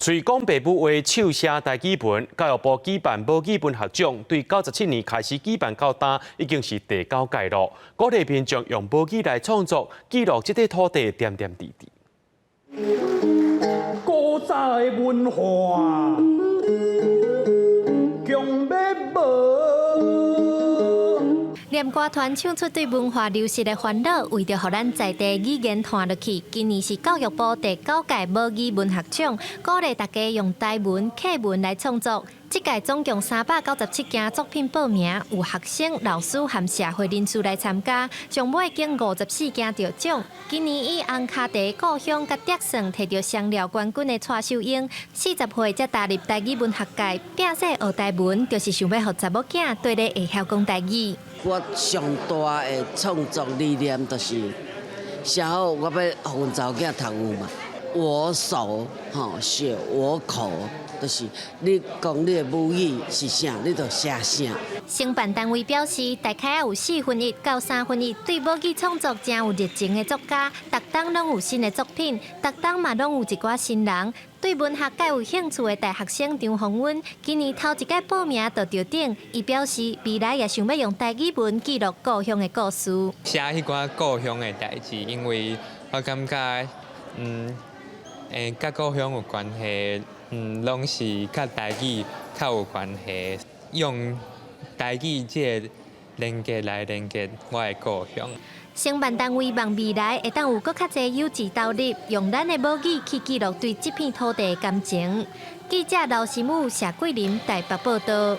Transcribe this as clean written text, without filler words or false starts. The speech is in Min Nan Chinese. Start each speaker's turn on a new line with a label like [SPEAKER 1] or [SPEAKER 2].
[SPEAKER 1] 喙講爸母話，手寫台語文。教育部舉辦母語文學獎，對97年開始舉辦到今，已經是第九屆囉。鼓勵民眾用母語來創作，記錄這塊土地點點滴滴。
[SPEAKER 2] 古早的文化，強欲無。
[SPEAKER 3] 念歌團唱出對文化流失的煩惱，為著予咱在地語言傳落去，今年是教育部第九屆母語文學獎，鼓勵大家用台文、客文來創作。這屆總共397件作品報名，有學生、老師和社會人士來參加，上尾經54件得獎。今年以紅跤茶故鄉佮竹算提著雙料冠軍的蔡秀英，40歲才踏入台語文學界，拼勢學台文，就是想欲予查某囝綴咧會曉講台語。
[SPEAKER 4] 我上大的創作理念就是寫好，我欲予阮查某囝讀有嘛。我手吼寫我口，就是你講你的母語是啥，你就寫啥。
[SPEAKER 3] 承辦單位表示，大概有四分一到三分一對母語創作誠有熱情的作家，逐冬攏有新的作品，逐冬嘛攏有一寡新人。對文學界有興趣的大學生張宏溫，今年頭一屆報名就得獎。伊表示，未來也想欲用台語文記錄故鄉的故事。
[SPEAKER 5] 寫彼寡故鄉的代誌，因為我感覺，佮故鄉有關係，攏是佮台語較有關係，用台語這个連結來連結我的故鄉。
[SPEAKER 3] 承辦單位望未來會當有閣較濟有志投入，用咱的母語去記錄對這片土地的感情。記者劉新武、謝桂林台北報道。